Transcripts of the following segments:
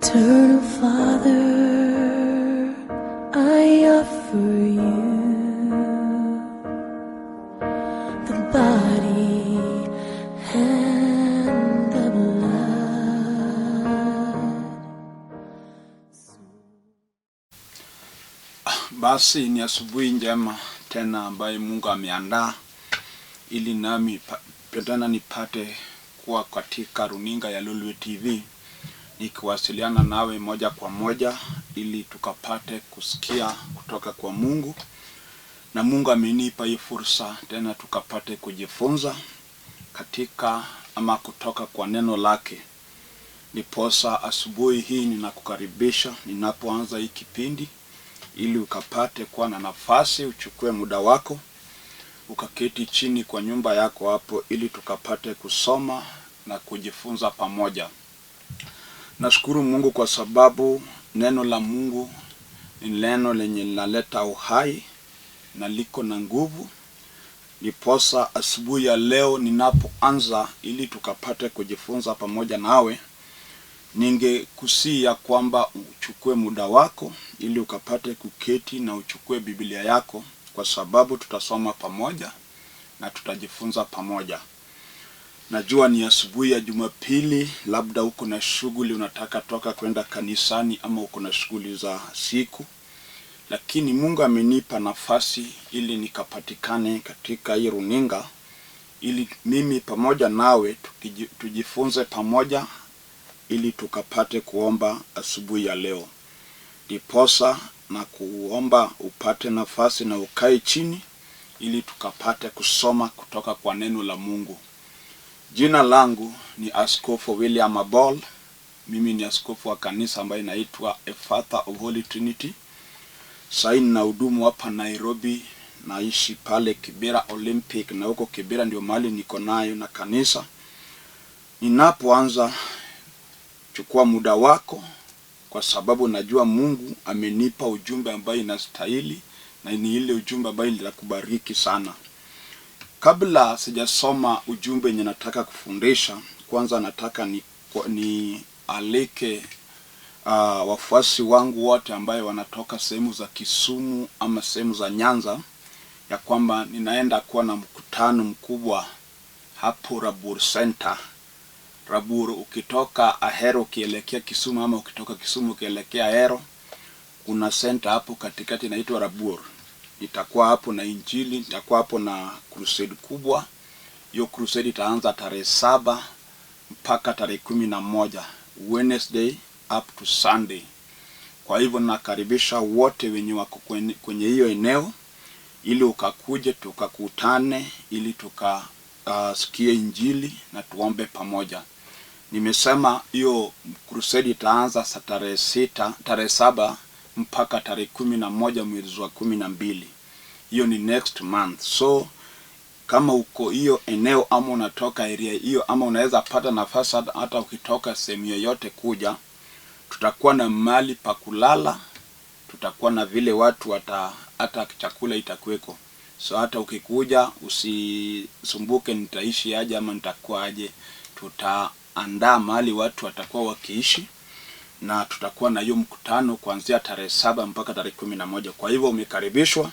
Eternal Father, I offer you the body and the blood. Basi ni asubuhi njema tena ambaye Mungu ameandaa ili nami tena nipate kuwa katika runinga ya Lolwe TV nikiwasiliana nawe moja kwa moja ili tukapate kusikia kutoka kwa Mungu, na Mungu amenipa hii fursa tena tukapate kujifunza katika ama kutoka kwa neno lake. Ndiposa asubuhi hii ninakukaribisha ninapoanza hii kipindi ili ukapate kuwa na nafasi, uchukue muda wako ukaketi chini kwa nyumba yako hapo, ili tukapate kusoma na kujifunza pamoja. Nashukuru Mungu kwa sababu neno la Mungu ni neno lenye linaleta uhai na liko na nguvu. Ndiposa asubuhi ya leo ninapoanza, ili tukapate kujifunza pamoja nawe, ningekusii ya kwamba uchukue muda wako ili ukapate kuketi na uchukue Biblia yako, kwa sababu tutasoma pamoja na tutajifunza pamoja. Najua ni asubuhi ya Jumapili, labda uko na shughuli unataka toka kwenda kanisani ama uko na shughuli za siku, lakini Mungu amenipa nafasi ili nikapatikane katika hii runinga ili mimi pamoja nawe tujifunze pamoja ili tukapate kuomba asubuhi ya leo. Ndiposa na kuomba upate nafasi na ukae chini ili tukapate kusoma kutoka kwa neno la Mungu. Jina langu ni Askofu William Abol. Mimi ni askofu wa kanisa ambayo inaitwa Efatha of Holy Trinity. Sasa ninahudumu hapa Nairobi, naishi pale Kibera Olympic, na huko Kibera ndio mahali niko nayo na kanisa. Ninapoanza, chukua muda wako, kwa sababu najua Mungu amenipa ujumbe ambayo inastahili na ni ile ujumbe ambayo itakubariki sana. Kabla sijasoma ujumbe yenye nataka kufundisha, kwanza nataka ni alike wafuasi wangu wote ambayo wanatoka sehemu za Kisumu ama sehemu za Nyanza ya kwamba ninaenda kuwa na mkutano mkubwa hapo Rabur Center. Rabur, ukitoka Ahero ukielekea Kisumu ama ukitoka Kisumu ukielekea Ahero, kuna center hapo katikati inaitwa Rabur. Nitakuwa hapo na injili, nitakuwa hapo na crusade kubwa. Hiyo crusade itaanza tarehe 7 mpaka tarehe 11, Wednesday up to Sunday. Kwa hivyo nakaribisha wote wenye wako kwenye hiyo eneo ili ukakuje tukakutane, ili tukasikie injili na tuombe pamoja. Nimesema hiyo crusade itaanza sa tarehe 6, tarehe 7 mpaka tarehe 11 mwezi wa 12. Hiyo ni next month. So kama uko hiyo eneo ama unatoka area hiyo ama unaweza pata nafasi hata ukitoka sehemu yoyote kuja, tutakuwa na mahali pa kulala, tutakuwa na vile watu hata chakula itakuweko. So hata ukikuja usisumbuke nitaishi aje ama nitakuwa aje. Tutaandaa mahali watu watakuwa wakiishi na tutakuwa na hiyo mkutano kuanzia tarehe 7 mpaka tarehe 11. Kwa hivyo umekaribishwa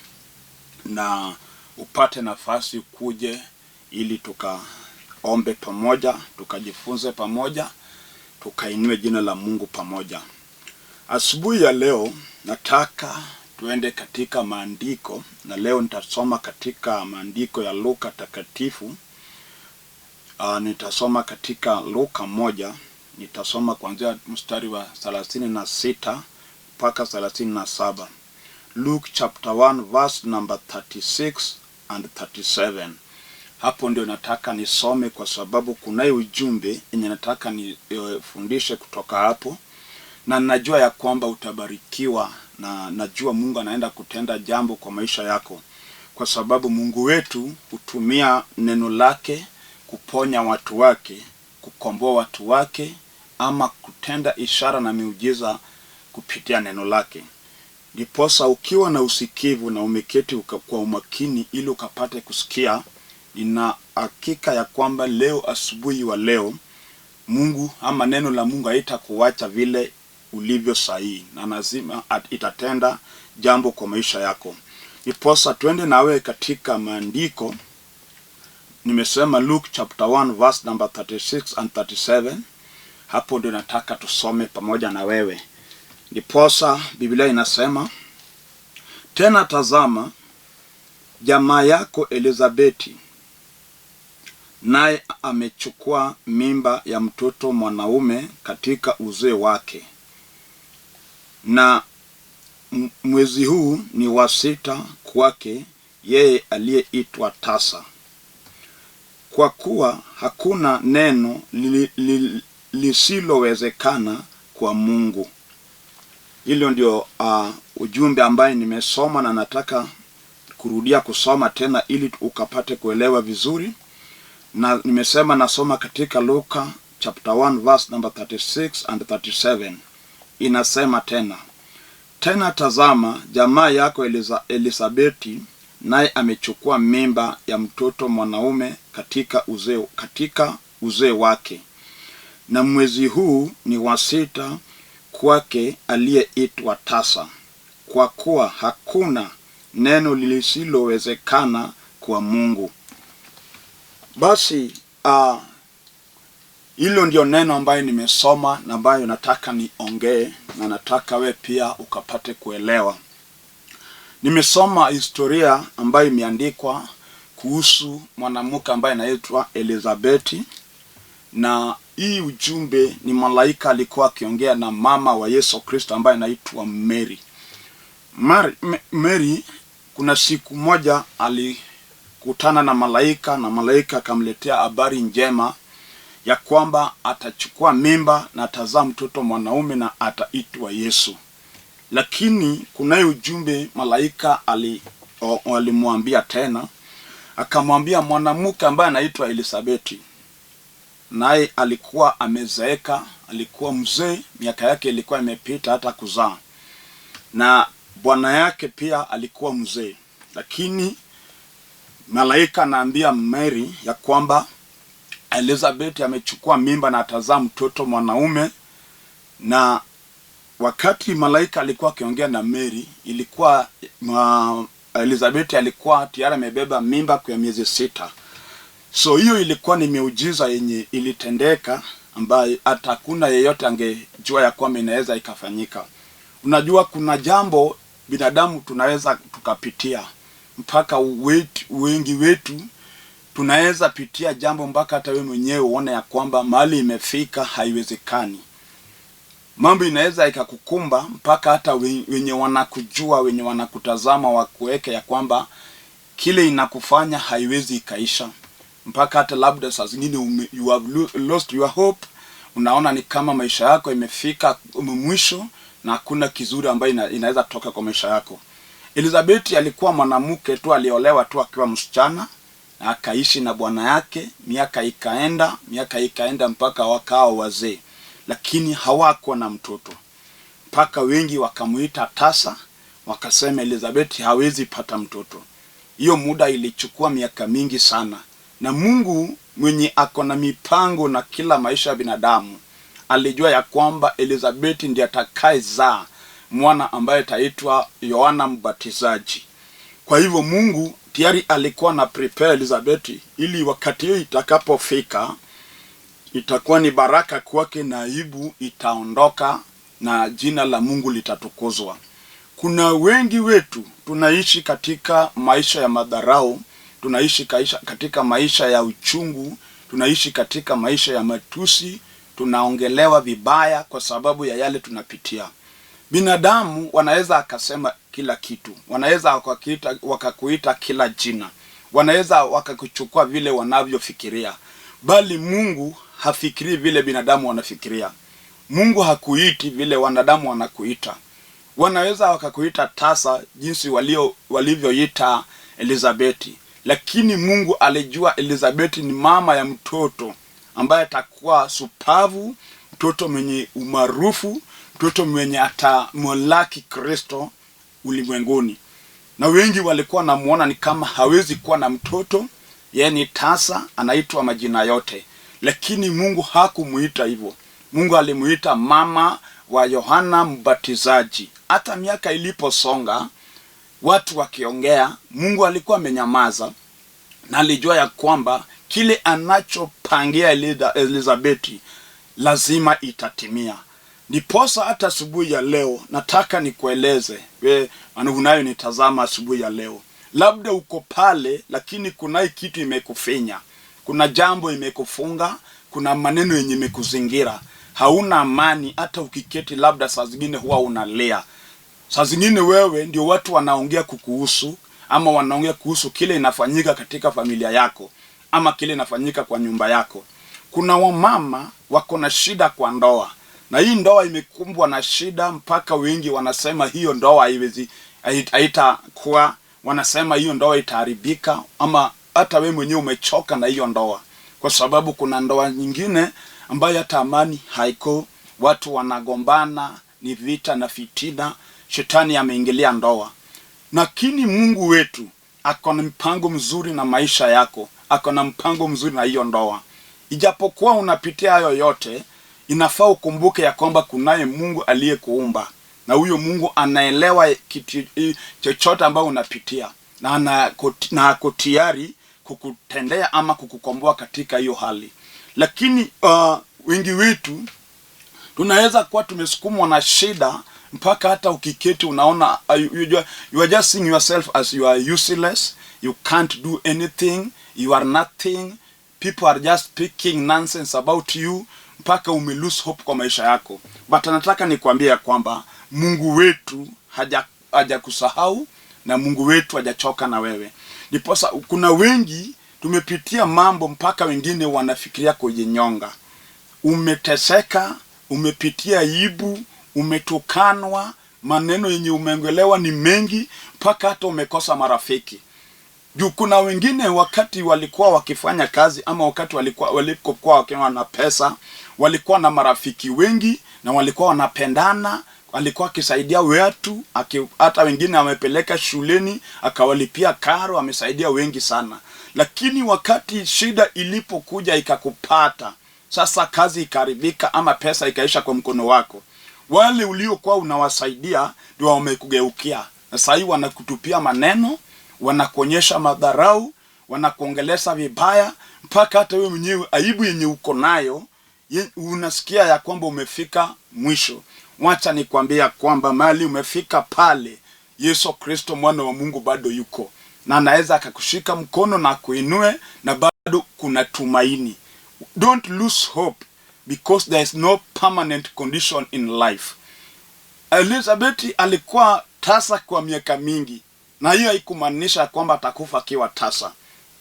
na upate nafasi kuje ili tukaombe pamoja, tukajifunze pamoja, tukainue jina la Mungu pamoja. Asubuhi ya leo nataka tuende katika maandiko, na leo nitasoma katika maandiko ya Luka takatifu. Nitasoma katika Luka 1, nitasoma kuanzia mstari wa 36 mpaka 37. Luke chapter 1 verse number 36 and 37. Hapo ndio nataka nisome kwa sababu kunaye ujumbe yenye nataka nifundishe kutoka hapo, na najua ya kwamba utabarikiwa, na najua Mungu anaenda kutenda jambo kwa maisha yako, kwa sababu Mungu wetu hutumia neno lake kuponya watu wake, kukomboa watu wake, ama kutenda ishara na miujiza kupitia neno lake. Ndiposa ukiwa na usikivu na umeketi kwa umakini ili ukapate kusikia, nina hakika ya kwamba leo asubuhi wa leo Mungu ama neno la Mungu haitakuacha vile ulivyo sahihi, na lazima itatenda jambo kwa maisha yako. Ndiposa twende nawe katika maandiko. Nimesema Luke chapter 1 verse number 36 and 37. Hapo ndio nataka tusome pamoja na wewe. Ndiposa Biblia inasema, tena tazama, jamaa yako Elizabeti naye amechukua mimba ya mtoto mwanaume katika uzee wake, na mwezi huu ni wa sita kwake yeye aliyeitwa tasa, kwa kuwa hakuna neno lisilowezekana kwa Mungu. Hilo ndio ujumbe ambaye nimesoma na nataka kurudia kusoma tena ili ukapate kuelewa vizuri. Na nimesema nasoma katika Luka chapter 1 verse number 36 and 37. Inasema tena, tena tazama, jamaa yako Elisabeti naye amechukua mimba ya mtoto mwanaume katika uzee wake, na mwezi huu ni wa sita kwake aliyeitwa tasa, kwa kuwa hakuna neno lisilowezekana kwa Mungu. Basi hilo ndio neno ambayo nimesoma na ambayo nataka niongee na nataka we pia ukapate kuelewa. Nimesoma historia ambayo imeandikwa kuhusu mwanamke ambaye anaitwa Elizabeti, na hii ujumbe ni malaika alikuwa akiongea na mama wa Yesu Kristo ambaye anaitwa Mary. Mary kuna siku moja alikutana na malaika, na malaika akamletea habari njema ya kwamba atachukua mimba na atazaa mtoto mwanaume na ataitwa Yesu. Lakini kunaye ujumbe malaika alimwambia tena, akamwambia mwanamke ambaye anaitwa Elisabeti, naye alikuwa amezeeka, alikuwa mzee, miaka yake ilikuwa imepita hata kuzaa, na bwana yake pia alikuwa mzee. Lakini malaika anaambia Mary ya kwamba Elizabeth amechukua mimba na atazaa mtoto mwanaume. Na wakati malaika alikuwa akiongea na Mary, ilikuwa Elizabeth alikuwa tayari amebeba mimba kwa miezi 6. So hiyo ilikuwa ni miujiza yenye ilitendeka ambayo hata hakuna yeyote angejua ya kwamba inaweza ikafanyika. Unajua kuna jambo binadamu tunaweza tukapitia mpaka wengi wetu tunaweza pitia jambo mpaka hata wewe mwenyewe uone ya kwamba mahali imefika haiwezekani. Mambo inaweza ikakukumba mpaka hata wenye wanakujua, wenye wanakutazama wakuweke ya kwamba kile inakufanya haiwezi ikaisha. Mpaka hata labda saa zingine you have lost your hope. Unaona ni kama maisha yako imefika mwisho na hakuna kizuri ambayo inaweza toka kwa maisha yako. Elizabeth alikuwa mwanamke tu, aliolewa tu akiwa msichana na akaishi na bwana yake, miaka ikaenda, miaka ikaenda mpaka wakao wazee, lakini hawakuwa na mtoto. Mpaka wengi wakamuita tasa, wakasema Elizabeth hawezi pata mtoto. Hiyo muda ilichukua miaka mingi sana. Na Mungu mwenye ako na mipango na kila maisha ya binadamu alijua ya kwamba Elizabeth ndiye atakayezaa mwana ambaye ataitwa Yohana Mbatizaji. Kwa hivyo Mungu tayari alikuwa na prepare Elizabeth ili wakati hiyo itakapofika itakuwa ni baraka kwake na aibu itaondoka na jina la Mungu litatukuzwa. Kuna wengi wetu tunaishi katika maisha ya madharau, tunaishi katika maisha ya uchungu, tunaishi katika maisha ya matusi, tunaongelewa vibaya kwa sababu ya yale tunapitia. Binadamu wanaweza akasema kila kitu, wanaweza wakakuita kila jina, wanaweza wakakuchukua vile wanavyofikiria, bali Mungu hafikiri vile binadamu wanafikiria. Mungu hakuiti vile wanadamu wanakuita. Wanaweza wakakuita tasa jinsi walivyoita Elizabeti, lakini Mungu alijua Elizabeti ni mama ya mtoto ambaye atakuwa supavu, mtoto mwenye umaarufu, mtoto mwenye atamlaki Kristo ulimwenguni. Na wengi walikuwa wanamuona ni kama hawezi kuwa na mtoto, yeye ni tasa, anaitwa majina yote. Lakini Mungu hakumuita hivyo. Mungu alimuita mama wa Yohana Mbatizaji. Hata miaka iliposonga, watu wakiongea, Mungu alikuwa amenyamaza na alijua ya kwamba kile anachopangia Elizabeti lazima itatimia. Ndiposa hata asubuhi ya leo nataka nikueleze we unayonitazama asubuhi ya leo, labda uko pale, lakini kuna kitu imekufinya, kuna jambo imekufunga, kuna maneno yenye imekuzingira, hauna amani. Hata ukiketi, labda saa zingine huwa unalia. Saa zingine wewe ndio watu wanaongea kukuhusu, ama wanaongea kuhusu kile inafanyika katika familia yako, ama kile inafanyika kwa nyumba yako. Kuna wamama wako na shida kwa ndoa, na hii ndoa imekumbwa na shida mpaka wengi wanasema hiyo ndoa haiwezi, haitakuwa, wanasema hiyo ndoa itaharibika, ama hata we mwenyewe umechoka na hiyo ndoa, kwa sababu kuna ndoa nyingine ambayo hata amani haiko, watu wanagombana, ni vita na fitina, shetani ameingilia ndoa. Lakini Mungu wetu ako na mpango mzuri na maisha yako, ako na mpango mzuri na hiyo ndoa. Ijapokuwa unapitia hayo yote, inafaa ukumbuke ya kwamba kunaye Mungu aliyekuumba, na huyo Mungu anaelewa kitu chochote ambayo unapitia, na ako tayari kukutendea ama kukukomboa katika hiyo hali. Lakini wengi wetu tunaweza kuwa tumesukumwa na shida mpaka hata ukiketi unaona you are just seeing yourself as you are useless, you can't do anything, you are nothing, people are just speaking nonsense about you, mpaka ume lose hope kwa maisha yako. But nataka nikwambie ya kwamba Mungu wetu hajakusahau na Mungu wetu hajachoka na wewe. Ndiposa kuna wengi tumepitia mambo mpaka wengine wanafikiria kujinyonga. Umeteseka, umepitia aibu, umetukanwa, maneno yenye umeongelewa ni mengi, mpaka hata umekosa marafiki. Juu kuna wengine wakati walikuwa wakifanya kazi ama wakati walikokuwa wakiwa na pesa, walikuwa na marafiki wengi na walikuwa wanapendana, alikuwa akisaidia watu, hata wengine amepeleka shuleni, akawalipia karo, amesaidia wengi sana. Lakini wakati shida ilipokuja ikakupata, sasa kazi ikaharibika ama pesa ikaisha kwa mkono wako, wale uliokuwa unawasaidia ndio wamekugeukia, na sahii wanakutupia maneno, wanakuonyesha madharau, wanakuongelesha vibaya, mpaka hata wewe mwenyewe aibu yenye uko nayo unasikia ya kwamba umefika mwisho. Wacha nikwambia kwamba mahali umefika pale, Yesu Kristo mwana wa Mungu bado yuko na anaweza akakushika mkono na akuinue, na bado kuna tumaini. Don't lose hope because there is no permanent condition in life. Elizabeth alikuwa tasa kwa miaka mingi, na hiyo haikumaanisha kwamba atakufa akiwa tasa.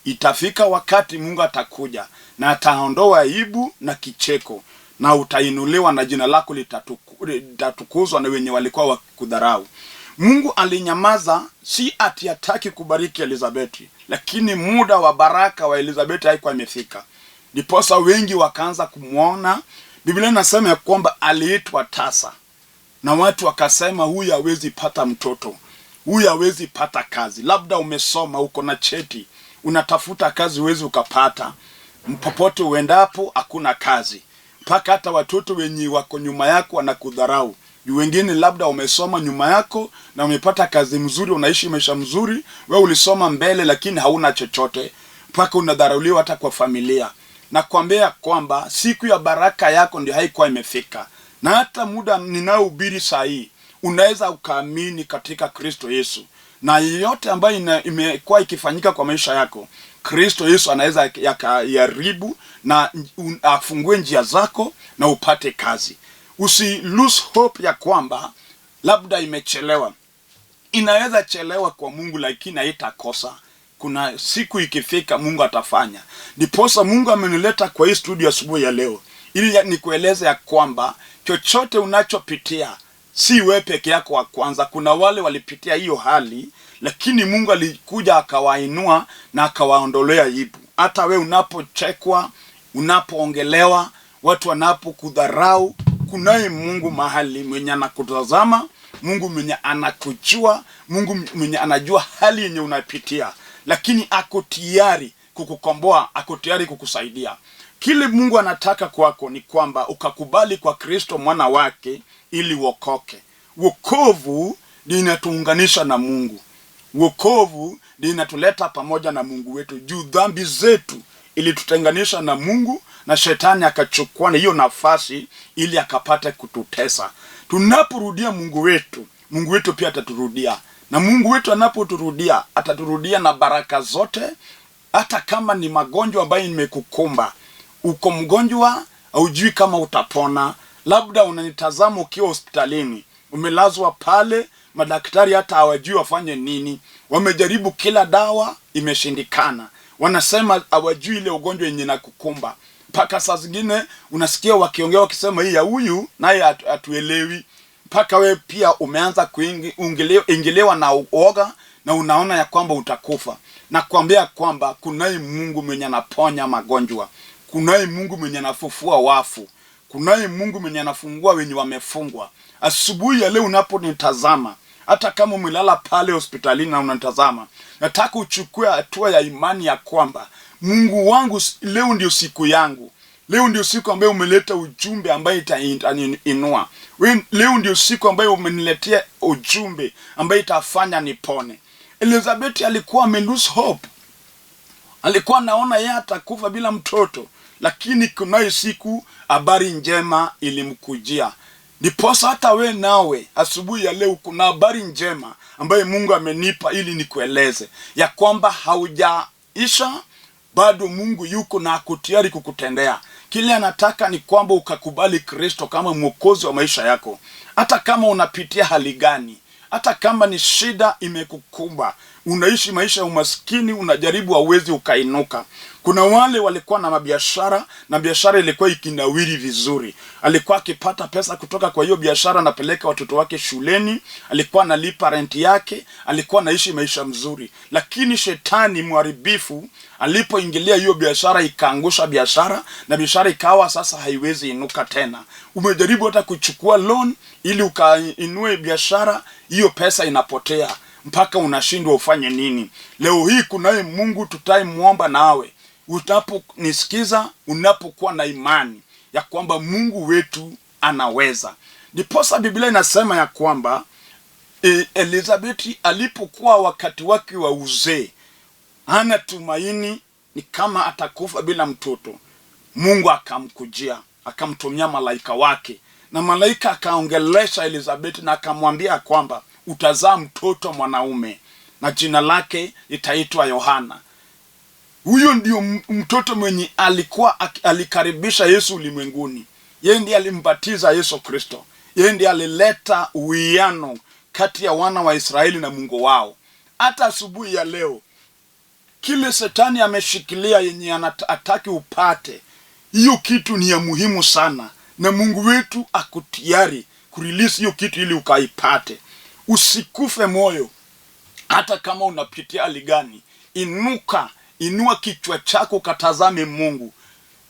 Itafika wakati Mungu atakuja na ataondoa aibu na kicheko, na utainuliwa na jina lako litatukuzwa na wenye walikuwa wakikudharau. Mungu alinyamaza, si ati hataki kubariki Elizabeth, lakini muda wa baraka wa Elizabeth haikuwa imefika. Ndiposa wengi wakaanza kumwona. Biblia inasema ya kwamba aliitwa tasa, na watu wakasema huyu hawezi pata mtoto, huyu hawezi pata kazi. Labda umesoma, uko na cheti, unatafuta kazi huwezi ukapata, popote uendapo hakuna kazi, mpaka hata watoto wenye wako nyuma yako wanakudharau. Juu wengine labda umesoma nyuma yako na umepata kazi mzuri, unaishi maisha mzuri, wewe ulisoma mbele lakini hauna chochote, mpaka unadharauliwa hata kwa familia. Nakwambia kwamba siku ya baraka yako ndio haikuwa imefika, na hata muda ninaohubiri saa hii unaweza ukaamini katika Kristo Yesu, na yote ambayo imekuwa ikifanyika kwa maisha yako, Kristo Yesu anaweza yakayaribu na afungue njia zako na upate kazi. Usi lose hope ya kwamba labda imechelewa. Inaweza chelewa kwa Mungu, lakini haitakosa. Kuna siku ikifika Mungu atafanya. Ndiposa Mungu amenileta kwa hii studio asubuhi ya leo ili nikueleze ya kwamba chochote unachopitia si wewe peke yako wa kwanza. Kuna wale walipitia hiyo hali, lakini Mungu alikuja akawainua na akawaondolea aibu. Hata we unapochekwa, unapoongelewa, watu wanapokudharau, kunaye Mungu mahali mwenye anakutazama, Mungu mwenye anakujua, Mungu mwenye anajua hali yenye unapitia, lakini ako tayari kukukomboa, ako tayari kukusaidia. Kile Mungu anataka kwako ni kwamba ukakubali kwa Kristo mwana wake ili uokoke. Wokovu ndio inatuunganisha na Mungu. Wokovu ndio inatuleta pamoja na Mungu wetu. Juu dhambi zetu ilitutenganisha na Mungu, na shetani akachukua na hiyo nafasi ili akapate kututesa. Tunaporudia Mungu wetu, Mungu wetu pia ataturudia. Na Mungu wetu anapoturudia, ataturudia na baraka zote, hata kama ni magonjwa ambayo imekukumba. Uko mgonjwa, haujui kama utapona, labda unanitazama ukiwa hospitalini, umelazwa pale, madaktari hata hawajui wafanye nini, wamejaribu kila dawa, imeshindikana, wanasema hawajui ile ugonjwa yenye inakukumba. Mpaka saa zingine unasikia wakiongea wakisema hii ya huyu naye hatuelewi. Mpaka we pia umeanza kuingiliwa na uoga na unaona ya kwamba utakufa. Nakwambia kwamba kunaye Mungu mwenye anaponya magonjwa, kunaye Mungu mwenye anafufua wafu, kunaye Mungu mwenye anafungua wenye wamefungwa. Asubuhi ya leo unaponitazama, hata kama umelala pale hospitalini na unanitazama, nataka uchukue hatua ya imani ya kwamba Mungu wangu, leo ndio siku yangu. Leo ndio siku ambayo umeleta ujumbe ambaye itaniinua. Leo ndio siku ambayo umeniletea ujumbe ambaye itafanya nipone. Elizabeth alikuwa ame lose hope. Alikuwa anaona yeye atakufa bila mtoto, lakini kunayo siku habari njema ilimkujia. Ndiposa hata we nawe asubuhi ya leo kuna habari njema ambayo Mungu amenipa ili nikueleze ya kwamba haujaisha bado, Mungu yuko na ako tayari kukutendea. Kile anataka ni kwamba ukakubali Kristo kama mwokozi wa maisha yako, hata kama unapitia hali gani, hata kama ni shida imekukumba, unaishi maisha ya umaskini, unajaribu hauwezi ukainuka. Kuna wale walikuwa na mabiashara na biashara ilikuwa ikinawiri vizuri, alikuwa akipata pesa kutoka kwa hiyo biashara, anapeleka watoto wake shuleni, alikuwa analipa renti yake, alikuwa anaishi maisha mzuri, lakini shetani mharibifu alipoingilia hiyo biashara, ikaangusha biashara, na biashara ikawa sasa haiwezi inuka tena. Umejaribu hata kuchukua loan ili ukainue biashara, hiyo pesa inapotea mpaka unashindwa ufanye nini. Leo hii kunaye Mungu tutayemwomba nawe unaponisikiza, unapokuwa na imani ya kwamba Mungu wetu anaweza. Ndiposa Biblia inasema ya kwamba Elizabeth alipokuwa wakati wake wa uzee, hana tumaini, ni kama atakufa bila mtoto. Mungu akamkujia, akamtumia malaika wake, na malaika akaongelesha Elizabeth na akamwambia kwamba utazaa mtoto mwanaume na jina lake litaitwa Yohana. Huyo ndio mtoto mwenye alikuwa alikaribisha Yesu ulimwenguni. Yeye ndiye alimbatiza Yesu Kristo. Yeye ndiye alileta uwiano kati ya wana wa Israeli na Mungu wao. Hata asubuhi ya leo, kile shetani ameshikilia yenye hataki upate, hiyo kitu ni ya muhimu sana, na Mungu wetu ako tayari kurelease hiyo kitu ili ukaipate. Usikufe moyo, hata kama unapitia hali gani. Inuka, inua kichwa chako ukatazame Mungu,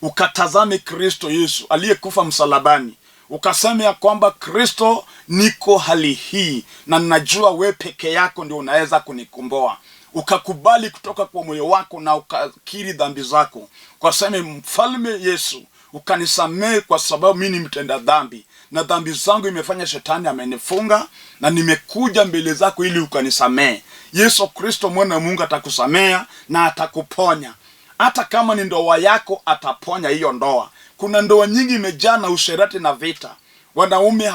ukatazame Kristo Yesu aliyekufa msalabani, ukaseme ya kwamba Kristo, niko hali hii na najua we peke yako ndio unaweza kunikomboa. Ukakubali kutoka kwa moyo wako na ukakiri dhambi zako, ukaseme Mfalme Yesu, ukanisamehe kwa sababu mimi ni mtenda dhambi na dhambi zangu imefanya shetani amenifunga, na nimekuja mbele zako ili ukanisamehe. Yesu Kristo mwana wa Mungu atakusamea na atakuponya. Hata kama ni ndoa yako, ataponya hiyo ndoa. Kuna ndoa nyingi imejaa na usherati na vita. Wanaume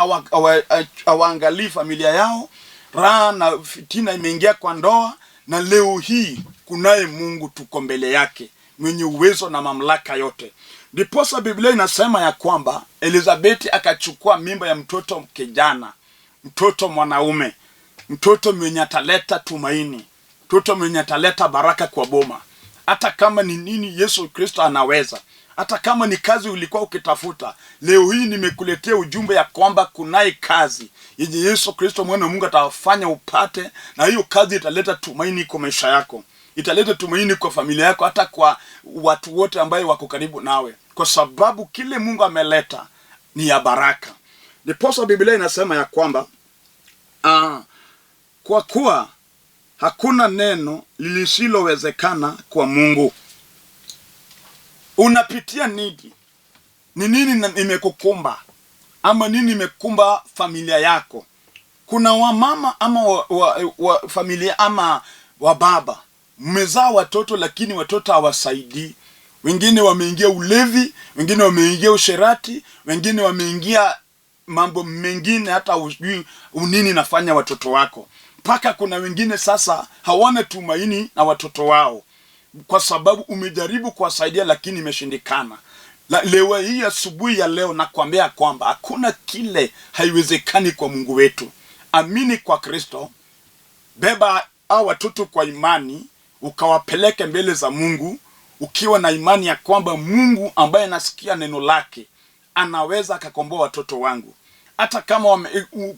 hawaangalii familia yao, raha na fitina imeingia kwa ndoa. Na leo hii kunaye Mungu, tuko mbele yake, mwenye uwezo na mamlaka yote. Ndiposa Biblia inasema ya kwamba Elizabeth akachukua mimba ya mtoto kijana, mtoto mwanaume, mtoto mwenye ataleta tumaini, mtoto mwenye ataleta baraka kwa boma. Hata kama ni nini, Yesu Kristo anaweza. Hata kama ni kazi ulikuwa ukitafuta, leo hii nimekuletea ujumbe ya kwamba kunaye kazi yenye Yesu Kristo mwana wa Mungu atafanya upate, na hiyo kazi italeta tumaini kwa maisha yako, italeta tumaini kwa familia yako, hata kwa watu wote ambaye wako karibu nawe, kwa sababu kile Mungu ameleta ni ya baraka. Ndiposa Biblia inasema ya kwamba kwa kuwa hakuna neno lisilowezekana kwa Mungu. Unapitia nini? Ni nini imekukumba ama nini imekumba familia yako? Kuna wamama ama wa familia ama wa baba, mmezaa watoto lakini watoto hawasaidii. Wengine wameingia ulevi, wengine wameingia usherati, wengine wameingia mambo mengine, hata hujui nini nafanya watoto wako. Mpaka kuna wengine sasa hawana tumaini na watoto wao, kwa sababu umejaribu kuwasaidia lakini imeshindikana. Leo hii asubuhi ya leo nakwambia kwamba hakuna kile haiwezekani kwa Mungu wetu. Amini kwa Kristo, beba hao watoto kwa imani, ukawapeleke mbele za Mungu ukiwa na imani ya kwamba Mungu ambaye anasikia neno lake anaweza akakomboa watoto wangu. Hata kama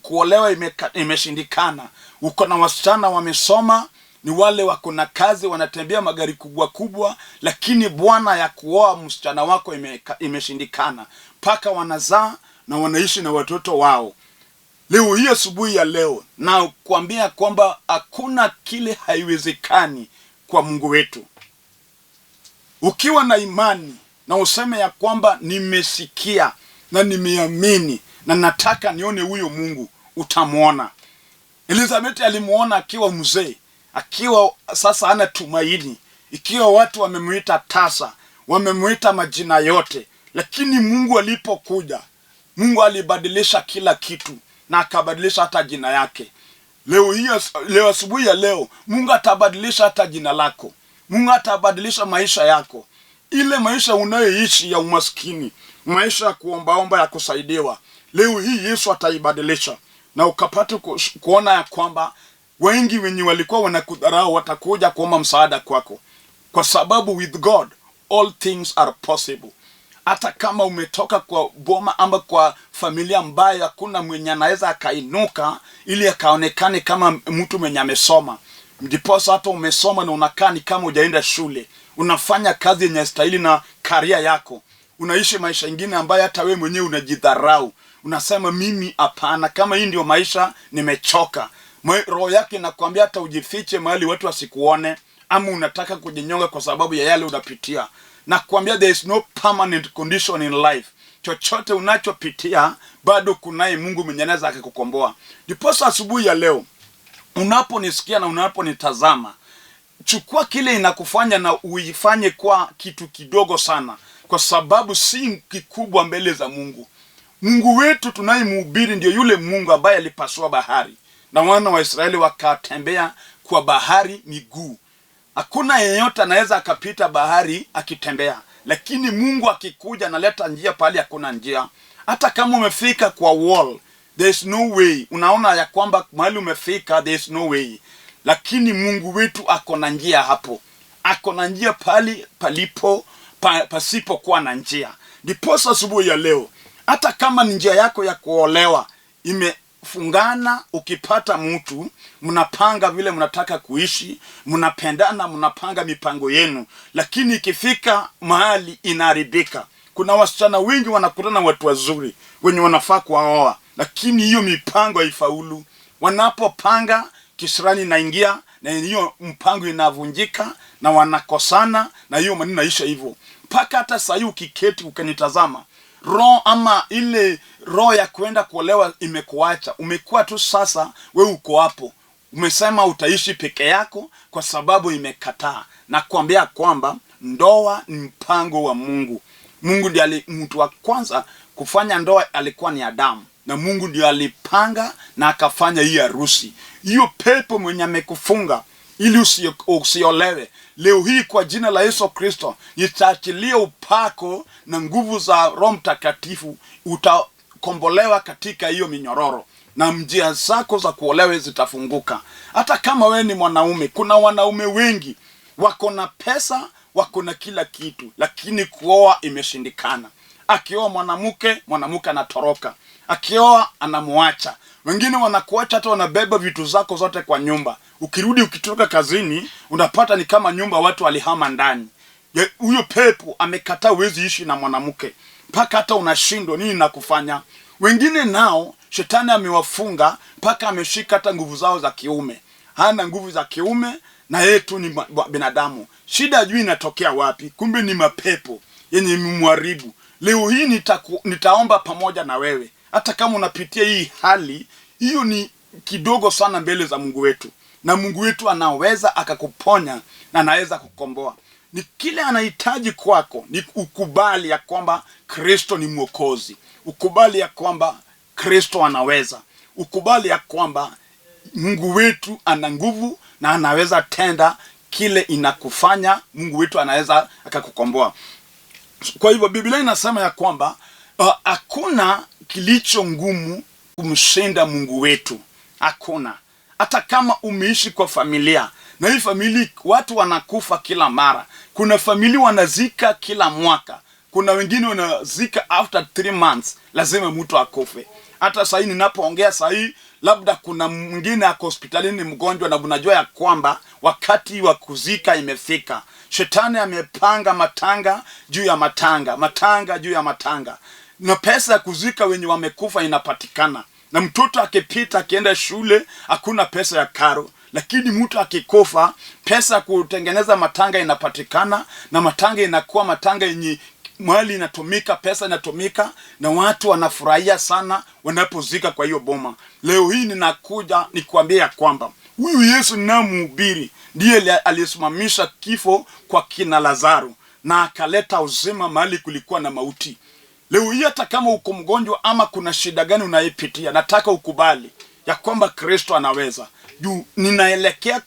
kuolewa imeshindikana, uko na wasichana wamesoma, ni wale wako na kazi, wanatembea magari kubwa kubwa, lakini bwana ya kuoa msichana wako imeshindikana, mpaka wanazaa na wanaishi na watoto wao. Leo hii asubuhi ya leo na kuambia kwamba hakuna kile haiwezekani kwa Mungu wetu. Ukiwa na imani na useme ya kwamba nimesikia na nimeamini na nataka nione huyo Mungu, utamwona. Elizabeth alimuona akiwa mzee, akiwa sasa hana tumaini, ikiwa watu wamemuita tasa, wamemuita majina yote, lakini Mungu alipokuja, Mungu alibadilisha kila kitu na akabadilisha hata jina yake. Leo hii, leo asubuhi ya leo, Mungu atabadilisha hata jina lako. Mungu atabadilisha maisha yako. Ile maisha unayoishi ya umaskini, maisha ya kuombaomba ya kusaidiwa, leo hii Yesu ataibadilisha na ukapata kuona ya kwamba wengi wenye walikuwa wanakudharau watakuja kuomba msaada kwako, kwa sababu with God all things are possible. Hata kama umetoka kwa boma ama kwa familia ambayo hakuna mwenye anaweza akainuka ili akaonekane kama mtu mwenye amesoma, ndiposa hata umesoma na unakaa ni kama hujaenda shule, unafanya kazi yenye stahili na career yako, unaishi maisha ingine ambayo hata wewe mwenyewe unajidharau, unasema mimi hapana, kama hii ndio maisha nimechoka. Roho yake inakwambia hata ujifiche mahali watu wasikuone, ama unataka kujinyonga kwa sababu ya yale unapitia. Nakwambia there is no permanent condition in life. Chochote unachopitia bado kunaye Mungu mwenye anaweza akakukomboa. Ndiposa asubuhi ya leo unaponisikia na unaponitazama, chukua kile inakufanya na uifanye kwa kitu kidogo sana, kwa sababu si kikubwa mbele za Mungu. Mungu wetu tunayemhubiri ndio yule Mungu ambaye alipasua bahari na wana wa Israeli wakatembea kwa bahari miguu. Hakuna yeyote anaweza akapita bahari akitembea, lakini Mungu akikuja analeta njia pahali hakuna njia. Hata kama umefika kwa wall, there is no way. Unaona ya kwamba mahali umefika there is no way, lakini Mungu wetu ako na njia hapo, ako na njia pahali palipo pasipokuwa na njia. Ndiposa asubuhi ya leo, hata kama ni njia yako ya kuolewa imefungana, ukipata mtu mnapanga vile mnataka kuishi, mnapendana, mnapanga mipango yenu, lakini ikifika mahali inaharibika. Kuna wasichana wengi wanakutana na watu wazuri wenye wanafaa kuwaoa, lakini hiyo mipango haifaulu. Wanapopanga kisirani inaingia na hiyo mpango inavunjika na wanakosana, na hiyo maneno inaisha hivyo. Mpaka hata sahii ukiketi ukanitazama, roho ama ile roho ya kwenda kuolewa imekuacha. Umekuwa tu sasa, we uko hapo, umesema utaishi peke yako kwa sababu imekataa. Na kuambia kwamba ndoa ni mpango wa Mungu. Mungu ndiye mtu wa kwanza kufanya ndoa alikuwa ni Adamu, na Mungu ndiye alipanga na akafanya hii harusi. Hiyo pepo mwenye amekufunga ili usiolewe, leo hii kwa jina la Yesu Kristo nitaachilia upako na nguvu za Roho Mtakatifu, utakombolewa katika hiyo minyororo na njia zako za kuolewa zitafunguka. Hata kama wewe ni mwanaume, kuna wanaume wengi wako na pesa, wako na kila kitu, lakini kuoa imeshindikana. Akioa mwanamke, mwanamke anatoroka, akioa anamuacha. Wengine wanakuacha hata wanabeba vitu zako zote kwa nyumba. Ukirudi ukitoka kazini, unapata ni kama nyumba watu walihama ndani. Huyo pepo amekataa, huwezi ishi na mwanamke, mpaka hata unashindwa nini na kufanya. Wengine nao shetani amewafunga mpaka ameshika hata nguvu zao za kiume, hana nguvu za kiume na yeye tu ni binadamu. Shida juu inatokea wapi? Kumbe ni mapepo. yenye imemharibu. Leo hii nitaomba pamoja na wewe. Hata kama unapitia hii hali, hiyo ni kidogo sana mbele za Mungu wetu, na Mungu wetu anaweza akakuponya na anaweza kukomboa. Ni kile anahitaji kwako ni ukubali ya kwamba Kristo ni Mwokozi, ukubali ya kwamba Kristo anaweza, ukubali ya kwamba Mungu wetu ana nguvu na anaweza tenda kile inakufanya. Mungu wetu anaweza akakukomboa. Kwa hivyo Biblia inasema ya kwamba hakuna kilicho ngumu kumshinda Mungu wetu, hakuna. Hata kama umeishi kwa familia na hii familia watu wanakufa kila mara, kuna familia wanazika kila mwaka, kuna wengine wanazika after 3 months, lazima mtu akufe. Hata sahii ninapoongea sahii, labda kuna mwingine ako hospitalini mgonjwa, na unajua ya kwamba wakati wa kuzika imefika. Shetani amepanga matanga juu ya matanga, matanga juu ya matanga, na pesa ya kuzika wenye wamekufa inapatikana. Na mtoto akipita akienda shule hakuna pesa ya karo, lakini mtu akikufa pesa ya kutengeneza matanga inapatikana, na matanga inakuwa matanga yenye mali inatumika, pesa inatumika, na watu wanafurahia sana wanapozika kwa hiyo boma. Leo hii ninakuja nikuambia ya kwamba huyu Yesu ninayemhubiri ndiye aliyesimamisha kifo kwa kina Lazaro na akaleta uzima mahali kulikuwa na mauti. Leo hii hata kama uko mgonjwa ama kuna shida gani unaipitia, nataka ukubali ya kwamba Kristo anaweza. Juu ninaelekea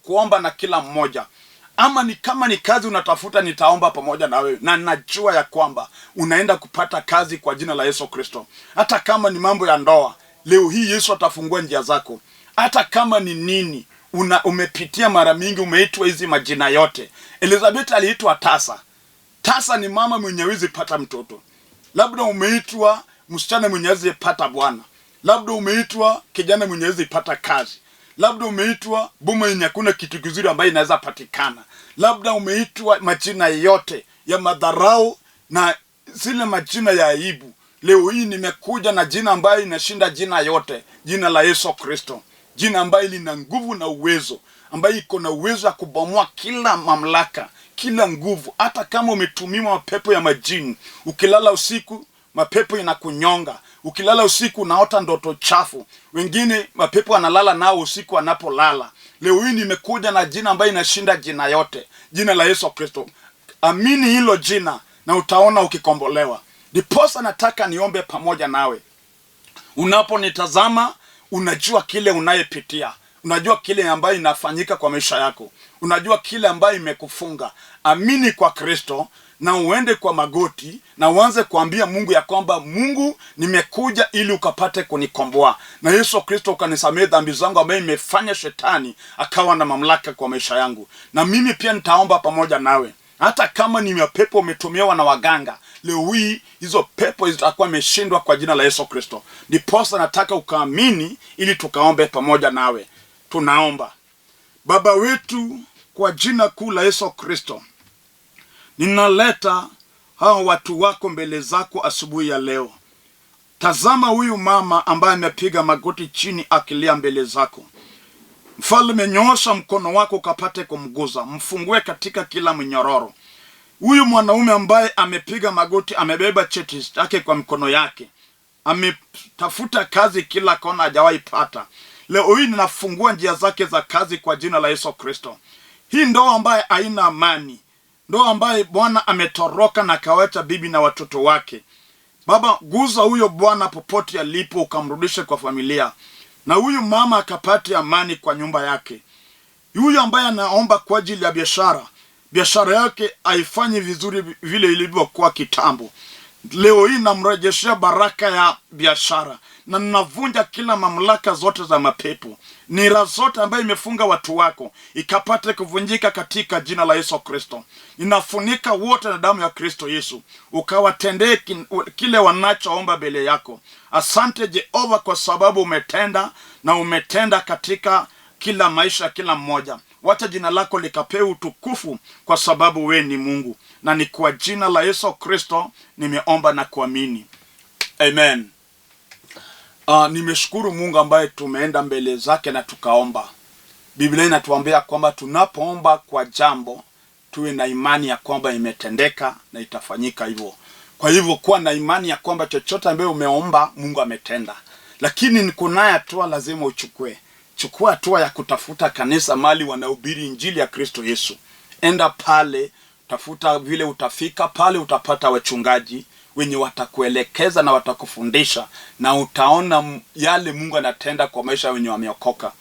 kuomba na kila mmoja, ama ni kama ni kazi unatafuta, nitaomba pamoja na wewe, na najua ya kwamba unaenda kupata kazi kwa jina la Yesu Kristo. Hata kama ni mambo ya ndoa, leo hii Yesu atafungua njia zako. Hata kama ni nini umepitia mara mingi, umeitwa hizi majina yote. Elizabeth aliitwa tasa. Tasa ni mama mwenye hawezi pata mtoto. Labda umeitwa msichana mwenye hawezi pata bwana, labda umeitwa kijana mwenye hawezi pata kazi, labda umeitwa boma yenye hakuna kitu kizuri ambayo inaweza patikana, labda umeitwa majina yote ya madharau na zile majina ya aibu. Leo hii nimekuja na jina ambayo inashinda jina yote, jina la Yesu Kristo, jina ambayo lina nguvu na uwezo, ambayo iko na uwezo wa kubomoa kila mamlaka, kila nguvu. Hata kama umetumiwa mapepo ya majini, ukilala usiku mapepo inakunyonga. Ukilala usiku unaota ndoto chafu. Wengine mapepo analala nao usiku anapolala. Leo hii nimekuja na jina ambayo inashinda jina yote, jina la Yesu Kristo. Amini hilo jina na utaona ukikombolewa. Ndiposa nataka niombe pamoja nawe. Unaponitazama unajua kile unayepitia, unajua kile ambayo inafanyika kwa maisha yako, unajua kile ambayo imekufunga. Amini kwa Kristo na uende kwa magoti na uanze kuambia Mungu ya kwamba Mungu, nimekuja ili ukapate kunikomboa, na Yesu Kristo ukanisamehe dhambi zangu ambayo imefanya shetani akawa na mamlaka kwa maisha yangu. Na mimi pia nitaomba pamoja nawe, hata kama ni mapepo umetumiwa na waganga, leo hii hizo pepo zitakuwa imeshindwa kwa jina la Yesu Kristo. Ndiposa nataka ukaamini ili tukaombe pamoja nawe. Tunaomba. Baba wetu, kwa jina kuu la Yesu Kristo, ninaleta hawa watu wako mbele zako asubuhi ya leo. Tazama huyu mama ambaye amepiga magoti chini akilia mbele zako. Mfalme, nyoosha mkono wako ukapate kumguza, mfungue katika kila mnyororo. Huyu mwanaume ambaye amepiga magoti, amebeba cheti chake kwa mkono yake, ametafuta kazi kila kona, hajawahi pata. Leo hii ninafungua njia zake za kazi kwa jina la Yesu Kristo. Hii ndoa ambaye haina amani, ndoa ambaye bwana ametoroka na akawacha bibi na watoto wake. Baba, guza huyo bwana popote alipo, ukamrudishe kwa familia, na huyu mama akapate amani kwa nyumba yake. Huyu ambaye anaomba kwa ajili ya biashara, biashara yake haifanyi vizuri vile ilivyokuwa kitambo. Leo hii namrejeshea baraka ya biashara na ninavunja kila mamlaka zote za mapepo, nira zote ambayo imefunga watu wako ikapate kuvunjika katika jina la Yesu Kristo. Ninafunika wote na damu ya Kristo Yesu, ukawatendee kile wanachoomba mbele yako. Asante Jehova, kwa sababu umetenda na umetenda katika kila maisha ya kila mmoja. Wacha jina lako likapewe utukufu, kwa sababu we ni Mungu, na ni kwa jina la Yesu Kristo nimeomba na kuamini, amen. Nimeshukuru Mungu ambaye tumeenda mbele zake na tukaomba. Biblia inatuambia kwamba tunapoomba kwa jambo tuwe na imani ya kwamba imetendeka na itafanyika hivyo. Kwa hivyo kuwa na imani ya kwamba chochote ambayo umeomba Mungu ametenda. Lakini kunaye hatua lazima uchukue. Chukua hatua ya kutafuta kanisa mali wanahubiri injili ya Kristo Yesu. Enda pale, tafuta vile utafika pale, utapata wachungaji wenye watakuelekeza na watakufundisha, na utaona yale Mungu anatenda kwa maisha wenye wameokoka.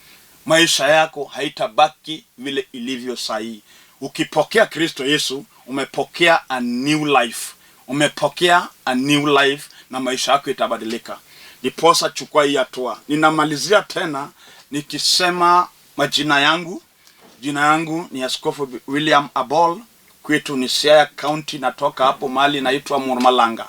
Maisha yako haitabaki vile ilivyo sahihi. Ukipokea Kristo Yesu, umepokea a new life. Umepokea a new life na maisha yako itabadilika. Ndiposa chukua hii hatua. Ninamalizia tena nikisema majina yangu. Jina yangu ni Askofu William Abol. Kwetu ni Siaya County, natoka hapo mahali naitwa Murmalanga.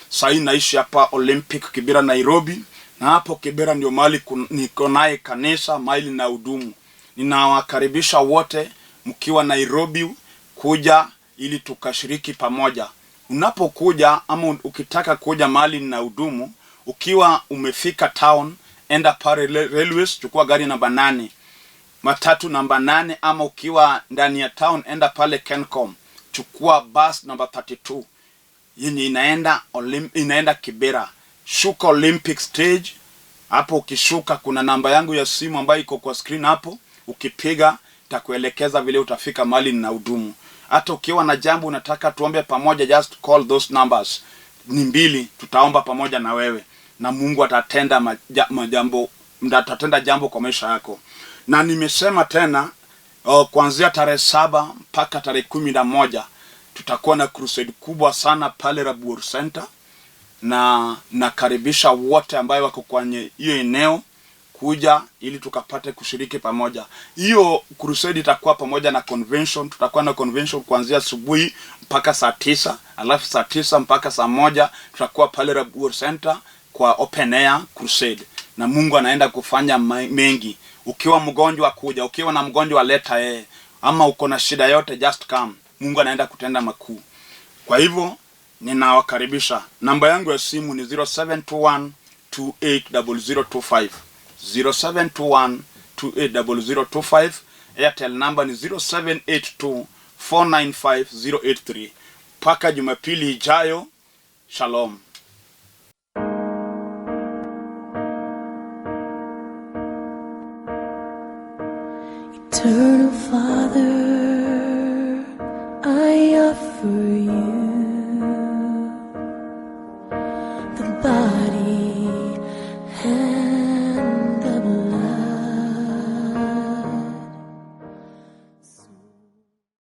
Sasa naishi hapa Olympic Kibera Nairobi, na hapo Kibera ndio mahali niko naye kanisa, mahali na hudumu. Ninawakaribisha wote mkiwa Nairobi kuja ili tukashiriki pamoja. Unapokuja ama ukitaka kuja mahali na hudumu, ukiwa umefika town, enda pale railways, chukua gari namba 8, matatu namba 8, ama ukiwa ndani ya town enda pale Kencom, chukua bus namba 32 yenye inaenda Kibera. Shuka Olympic stage. Hapo ukishuka kuna namba yangu ya simu ambayo iko kwa screen hapo, ukipiga itakuelekeza vile utafika mahali nina hudumu. Hata ukiwa na jambo unataka tuombe pamoja, just call those numbers. Ni 2, tutaomba pamoja na wewe na Mungu atatenda majambo, atatenda jambo kwa maisha yako. Na nimesema tena, kuanzia tarehe 7 mpaka tarehe 11 tutakuwa na crusade kubwa sana pale Rabuor Center, na nakaribisha wote ambayo wako kwenye hiyo eneo kuja ili tukapate kushiriki pamoja. Hiyo crusade itakuwa pamoja na convention. Tutakuwa na convention kuanzia asubuhi mpaka saa 9, alafu saa 9 mpaka saa 1 tutakuwa pale Rabuor Center kwa open air crusade. Na Mungu anaenda kufanya mengi. Ukiwa mgonjwa kuja, ukiwa na mgonjwa leta yeye, ama uko na shida yote just come. Mungu anaenda kutenda makuu. Kwa hivyo ninawakaribisha. Namba yangu ya simu ni 0721 280025. 0721 280025. Airtel number ni 0782 495 083. Mpaka Jumapili ijayo. Shalom. Eternal Father, I offer you